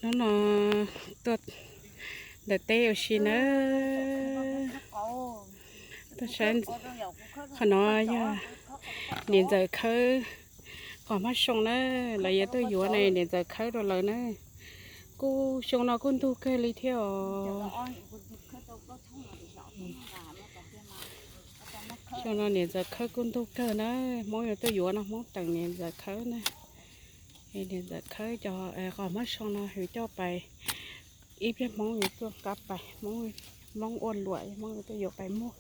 Hnub no tuaj ntawm teb ua si nawb. Tuaj saib, qhov no yog niam ntxawm khawb qos hmab soo na, lawv yuav tuaj yuav ne, niam ntxawm khawb rau lawv na. Kuj xyoo no kuj ntug kawg li thiab os. Xyoo no niam ntxawm khawb kuj ntug kawg na, Hmoob yuav tuaj yuav no Hmoob teem niam ntxawm khawb na. Niam ntxawm khawb cov qos hmab soo no yus coj pais, ib pliag Hmoob yuav tuaj qab pais, Hmoob ua luam, Hmoob yuav tuaj yuav pais muag.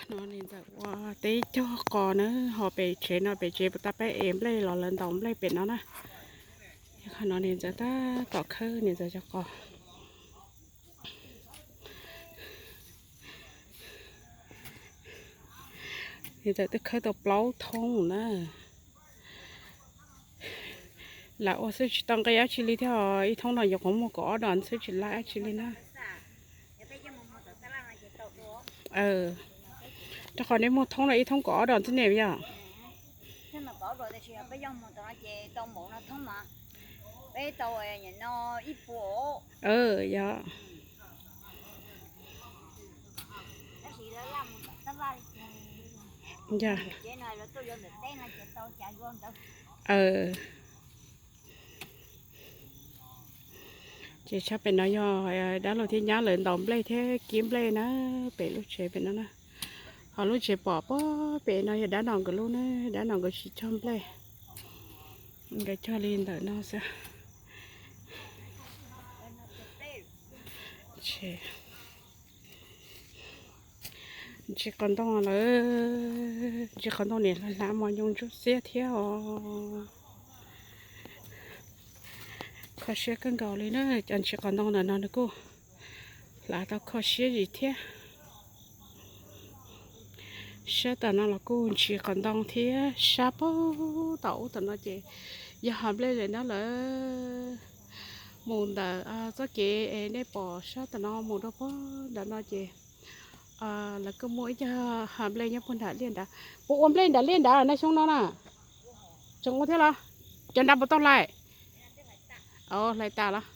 No niam ntxawm ua teb cog qos na, ho pem tsev no pem tsev puas tab peb es nplej los lawv ntaus nplej pem no na. Qhov no niam ntxawm tab tom khawb niam ntxawm cov qos. Niam ntxawm twb khawb tau plaub thoob na. Lam ua xwb tsis tau nqi dab tsi li thiab, ib thoob no yuav qhov muag kaum ob dos xwb tsis laib dab tsi li na. Rau qhov nej muag thoob no ib thoob kaum ob dos xwb ne yog. Yog. Ces tshaj pem no yog dab laug thiab nyab lawv ntaus nplej thiab kib nplej na, pem lub tsev pem no na. Ho lub tsev pom puag pem no yog dab no nkawd lub na, dab no nkawd tsis cog nplej, nkawd cog li ntawm no xwb. Ntsis qos ntoo lawm, ntsis qos ntoo niam hlav mos nyoos ntsuab xiab thiab os. Kho siab kawg nkaus li na, cov ntsis qos ntoo ntawm no nws kuj hlav tau kho siab zim thiab. Sab tom no los kuj ntsis qos ntoo thiab, sab puag tom ub tom no ces yog hav nplej lawm na lawm. Mus ntawm txoj kev es nej pom sab tom no mus rau puag nram no ces lawv kuj muaj ib co hav nplej nyob puag nram liaj nrad. Puas ua nplej nram liaj nrad na xyoo no na? Tseem ua thiab los? Cov nrad puas tau hlais? Hlais tas los.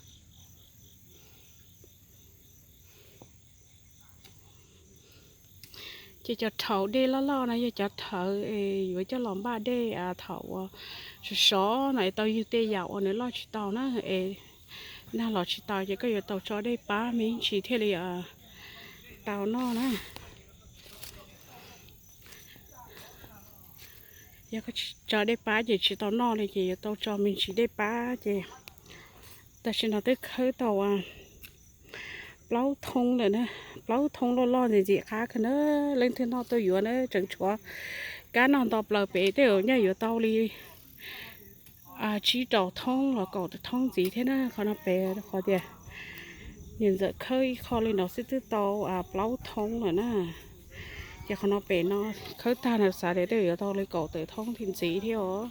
Ces cov rhaum dej loj loj no yog cov rhaum es yuav coj los npaj dej thaum uas sov sov no es tau ywg tej yam uas nws loj tsis tau na, es nag los tsis tau ces koj yuav tau tso dej pab me ntsis thiaj li tau noj na. Yog koj tsis tso dej pab ces tsis tau noj li, ces yuav tau tso me ntsis dej pab ces tam sim no twb khawb tau plaub thoob lawm na, plaub thoob loj loj ntxim ntxim qab kawg na. Leej twg noj tuaj yuav na, tseem tshuav kab noj nto plaws pem tej zaum nyaj yuav tau li tsib rau thoob los kaum thoob ntxiv thiab na. Qhov no pem qhov tias niam ntxawm khawb ib qho li no xwb twb tau plaub thoob lawm na. Ces qhov no pem no khawb tag no xav tias tej zaum yuav tau li kaum tawm thoob thiab ntxiv thiab os.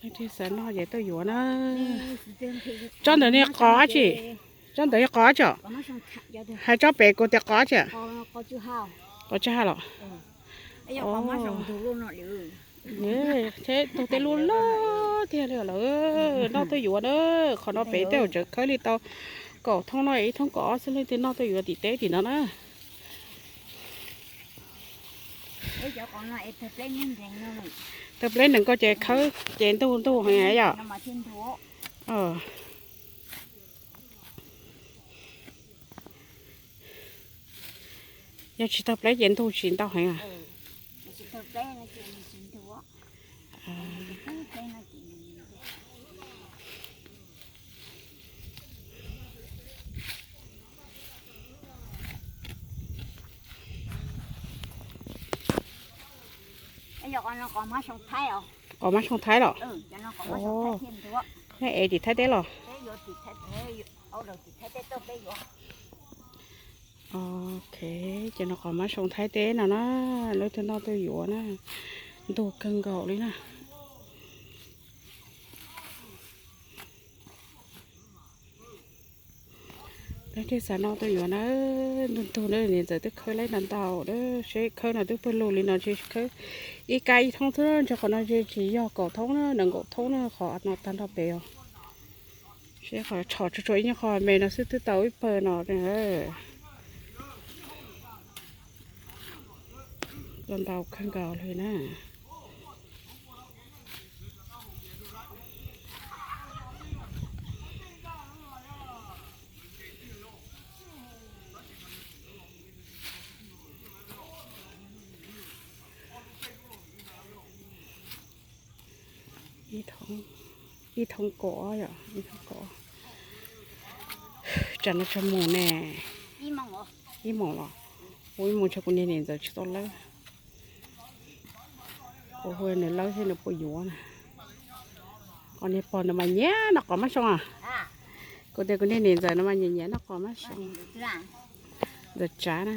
Leej twg xav noj ces tuaj yuav na. Tsob ntawd ne qos dab tsi? Tsob ntawd yog qos dab tsi? Hais tsob pem kuv tias qos dab tsi? Qos tsw ha los? Tug tej lub lub tiag li lawm, noj tuaj yuav na. Qhov no pem tej zaum tseem khawb li tau kaum thoob no, ib thoob kaum ob xwb, leej twg noj tuaj yuav tim teb tim no na. Tawg pleb nees ko ces khawb ces ntug ntug heev yom. Yog tsis tawg pleb ces ntug tsis ntau heev. Qos mab soo thaib los? Nej ev tim thaib teb los? Ok, ces no qos mab soo thaib teb no na, leej twg noj tuaj yuav na, ntug kawg nkaus li na. Leej twg xav noj tuaj yuav na, ntug ntug na, niam ntxawm twb khawb laib ntau ntau na, seb khawb no twb pawg lug li no tsis khawb Ib kab ib thoob xwb, ntshe qhov no tsis yog kaum thoob na, nees nkaum thoob na, qhov no tag nrho pem os. Seb qhov tshom tsuag tsuag ib nyuag qho me no xwb twb tau ib pawg no. Tau ntau kawg nkaus li na. Ib thoob kaum, ib thoob kaum, tsam no tso mus ne. Ib moos los? Ua ib moos ntshe kuv niag niam ntxawm tsis tau lawb. Kuv hu nws lawb thiab nws puas yuav na. Qhov niag pog nws mas nyiam noj qos mab soo. Kuv tias kuv niag niam ntxawm no mas nyiam nyiam noj qos mab soo. Ntxawm tsav na.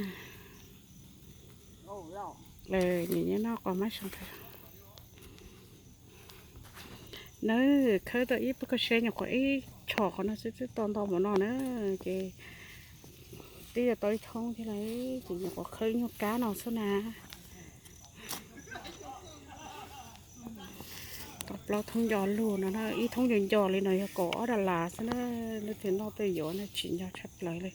Nyiam nyiam noj qos mab soo. Na, khawb tau ib pawg koj seb, nyuam qhuav ib tshom qhov no xwb twb tau ntau npaum no na. Ces twb yuav tau ib thoob thiab lawm, ces nyuam qhuav khawb ib nyuag kab no xwb na. Tau plaub thoob nco lug no na, ib thoob nco nco li no yog kaum ob das las xwb na. Leej twg noj tej yuav na, tsis nco tshaj plaws li.